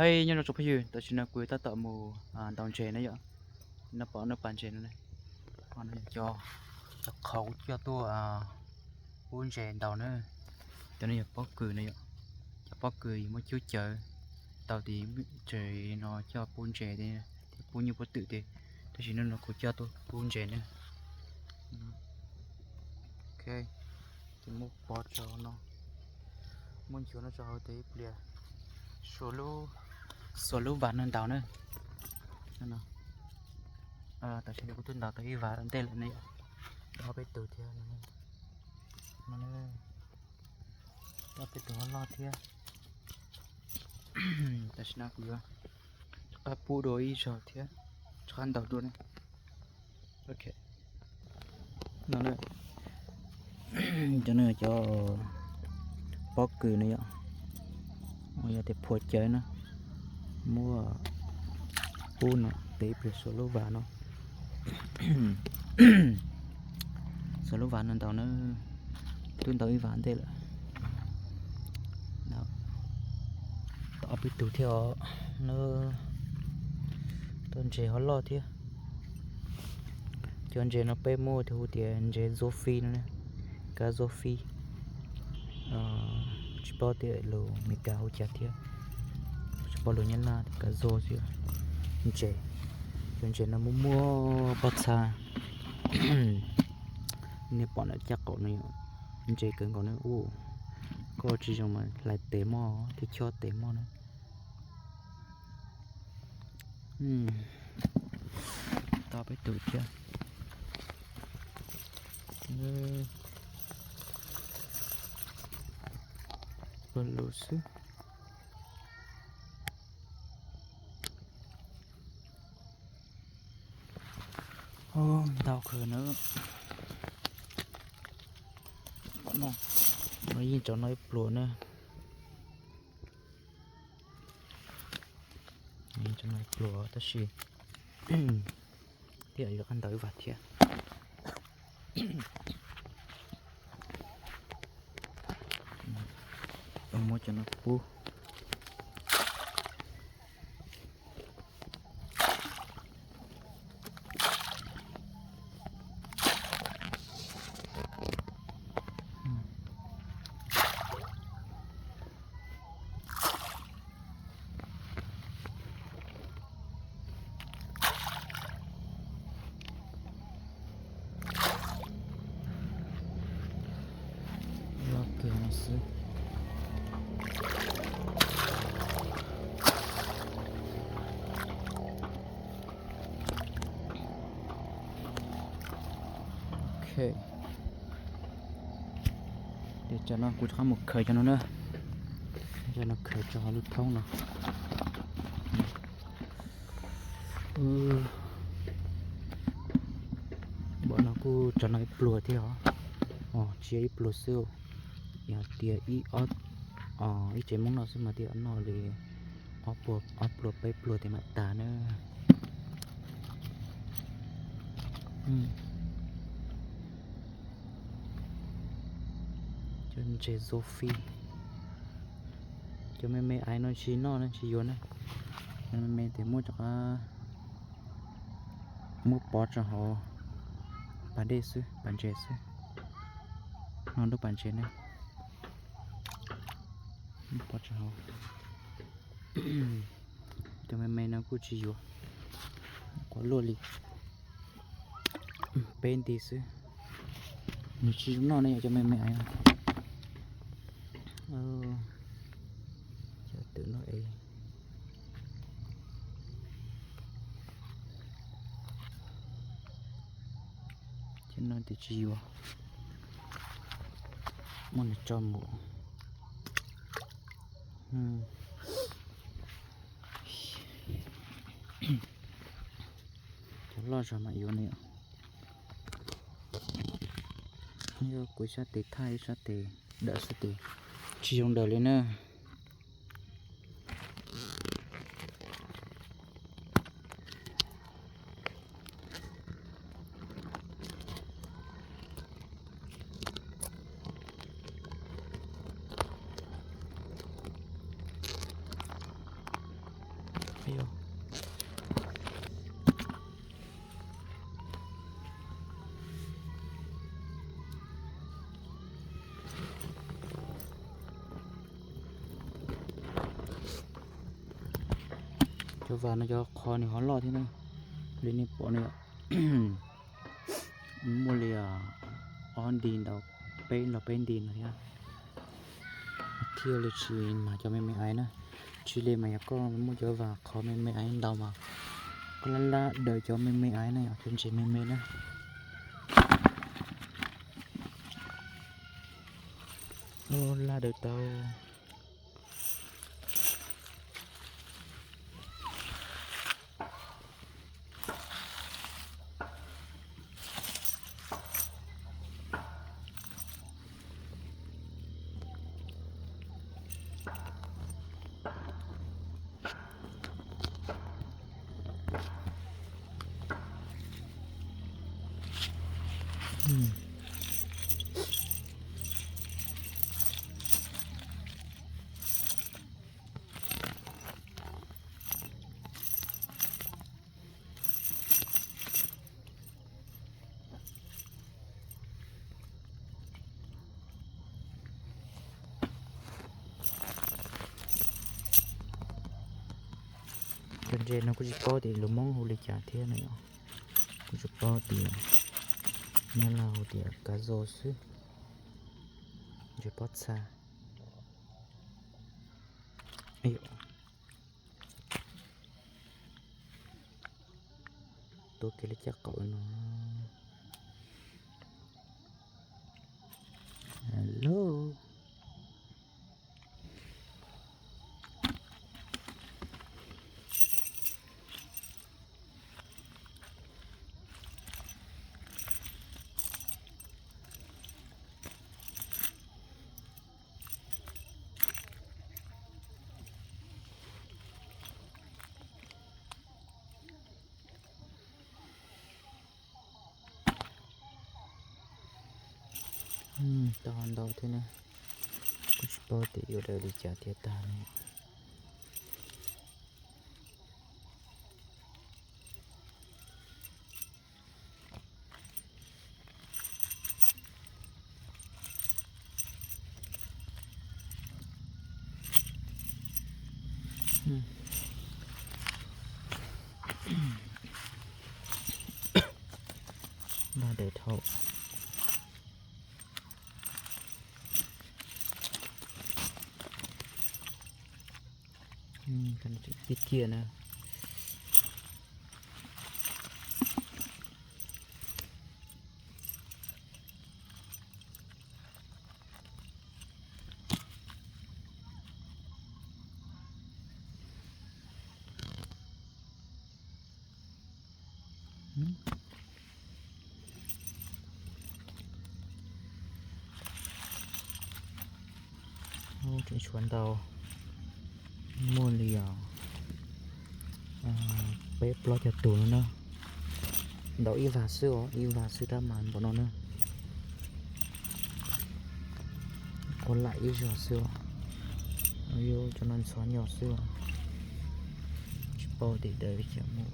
Hei, nyob zoo tsoom phooj ywg, tam sim no kuv tab tom mus ntaus ntses na yom. No pom no pas ntses no ne. Cov, cov qhauv kuv coj tuaj pub ntses ntaus na. Cov no yog pob kws na yom. Cov pob kws muab cub cawv tau tis tsev no coj pub ntses thiab pub nyuj pub twm thiab. Tab sis no no kuv coj tuaj pub ntses na. Ok, ces muab pov tso no, muab nchuav no tso hauv tes ib pliag, xuas lub vas no ntaus na. Tam sim no kuv twb ntaus tau ib vas ntej lawm ne, ob peb tus thiab no, ob peb tus loj thiab. Tam sim no kuv yuav rov qab pub dua ib zaug thiab, rov qab ntaus dua ne. Ok, no, cov no cov pob kws no yom, yog tias phua cawv na, muab pub no tes ib pliag xuas lub vas no, xuas lub vas no ntaus na, twb ntaus ib vas ntej lawm. Tau ob peb tug thiab os, no, tau ntses ho loj thiab. Cov ntses no peb muab hu tias ntses zofi no, kab zofi. Tsis paub tias lus Meskas hu cas thiab, tsis paub lus Nyab Laj tias kab zo xwb. Ntses, cov ntses no muaj muaj pob txha. Nej pom ntawm caj qaum no, ntses kawg nkaus na. Koj tsis zoo mas hlais tes moj thiab chob tes moj na. Tau peb tus thiab. Lus xwb. Ntau kawg na. No yeej tso no ib pluag na. Tso no ib pluag tab sis thiaj yuav qab ntau ib vas thiab. Muab cov no pub. Loj kawg no xwb. Ok. Ces tsam no kuv rov qab mus khaws cov no na. Cov no khaws tso hauv lub thoob no. Npam no kuj tso no ib pluag thiab os. Tsis yog ib pluag xwb, yog tias ib, ib tsev Hmoob noj xwb mas thiaj noj li ob pluag peb pluag thiaj mam tas na. Cov ntses zofi, cov me me aiv no tsis noj na, tsis yuav na. Cov me me ces muab rov qab, muab pov rau hauv pas dej xwb, pas ntses xwb. No lub pas ntses na, muab pov rau hauv. Cov me me no kuj tsis yuav, qhuav luaj li. Peb nti xwb, nws tsis zoo noj ne, yog cov me me aiv no. Cov twm no es, cov no ces tsis yuav, muab nws tso mus. Cov loj zog mam yuav ne. Yog kuv ib sab tes thaj ib sab tes dawm xwb ces tsis zoo daws li na. yog. Cov vas no cov qhov nws ho loj thiab na, li nej pom no yom. Muaj li ob nti ntau, peb los peb nti no thiab. Thiaj li tsis mag cov me me aiv na. Tsis li mas yog koj muaj cov vas qhov me me aiv ntau mas koj lab lab daws cov me me aiv na yom, cov ntses me me na. Lab daws tau. Cov ntses no kuj tsis paub tias lus Hmoob hu li cas thiab na yom. Kuj tsis paub tias, nyob Laj hu tias kav zos xwb, ntses pob txha. Tuav kiag li caj qaum no. Hello. Tau ntau thiab na, kuj tsis paub tias yuav daws li cas thiaj tag ne. Laj daws dhau. Tib ciaj na. Tseem tshuav ntau, muaj li os, peb plaub caug tus no na. Ntau ib vas xwb os, ib vas xwb tab mas npaum no na. Quav laim ib zaug xwb os. Yuav cov no ntxhov nyo xwb os. Tsis paub tias daws li cas mus.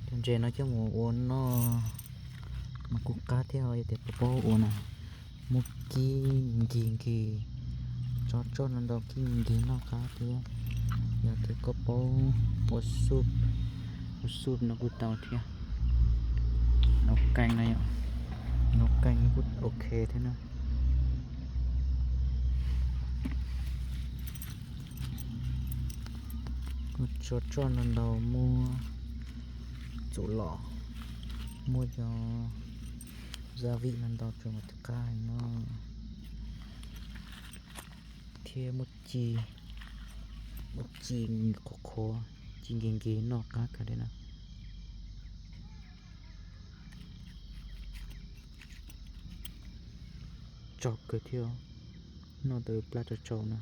Cov ntses no coj mus ua noj mas kuj qab thiab, yog tias puas paub ua na. Muab kib nkig nkig, tso tsoj no ntau kib nkig nkig noj qab thiab. Yog tias koj paub ua soup, ua soup no kuj tau thiab. Nấu canh no yom, nấu canh no kuj ok thiab na. Kuj tso tsoj no ntau muab txuv los, muab cov gia vị no ntau tsuas mas thiaj qab heev no. Thiab muab ci, muab ci qhuav qhuav, ci nkig nkig noj qab kawg li na. Tsau kawg thiab, noj tau plab tsau tsau na.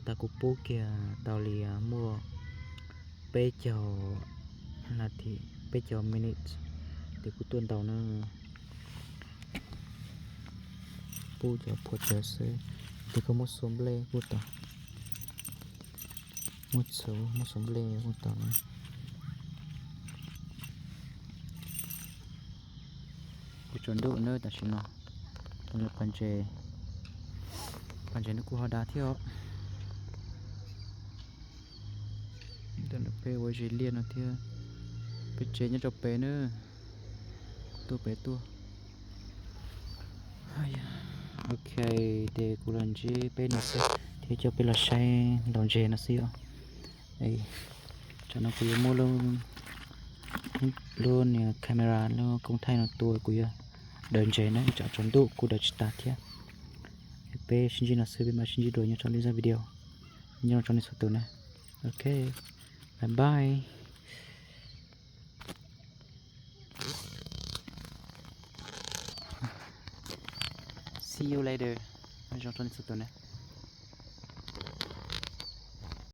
Tas kuv pub kiag tau li muaj peb caug nas this, peb caug minutes, ces kuv tuaj ntaus na. Pub cov phua tsawv xwb, Tes koj muab xuas nplej kuj tau, muab txhuv muab xuas nplej kuj tau na. Kuv tsaus ntuj na tam sim no, pas ntses, pas ntses no kuj ho dav thiab os. Peb ua zes liaj no thiab, peb tsev nyob rau pem na, kuv tuaj pem tuaj. Ok, tes kuv los ntsib peb no xwb thiab coj peb los saib ntaus ntses no xwb os. Tsam no kuv yuav muab lub, lub niag camera lub koob thaij no tua kuv yuav daws ntses na, tsam tsaus ntuj kuj daws tsis tas thiab. Peb sib ntsib no xwb, peb mam sib ntsib dua nyob rau lub zaj video. Nyob zoo rau nej txhua tus na. Ok, bye bye. See you later. Nyob zoo rau nej txhua tus na.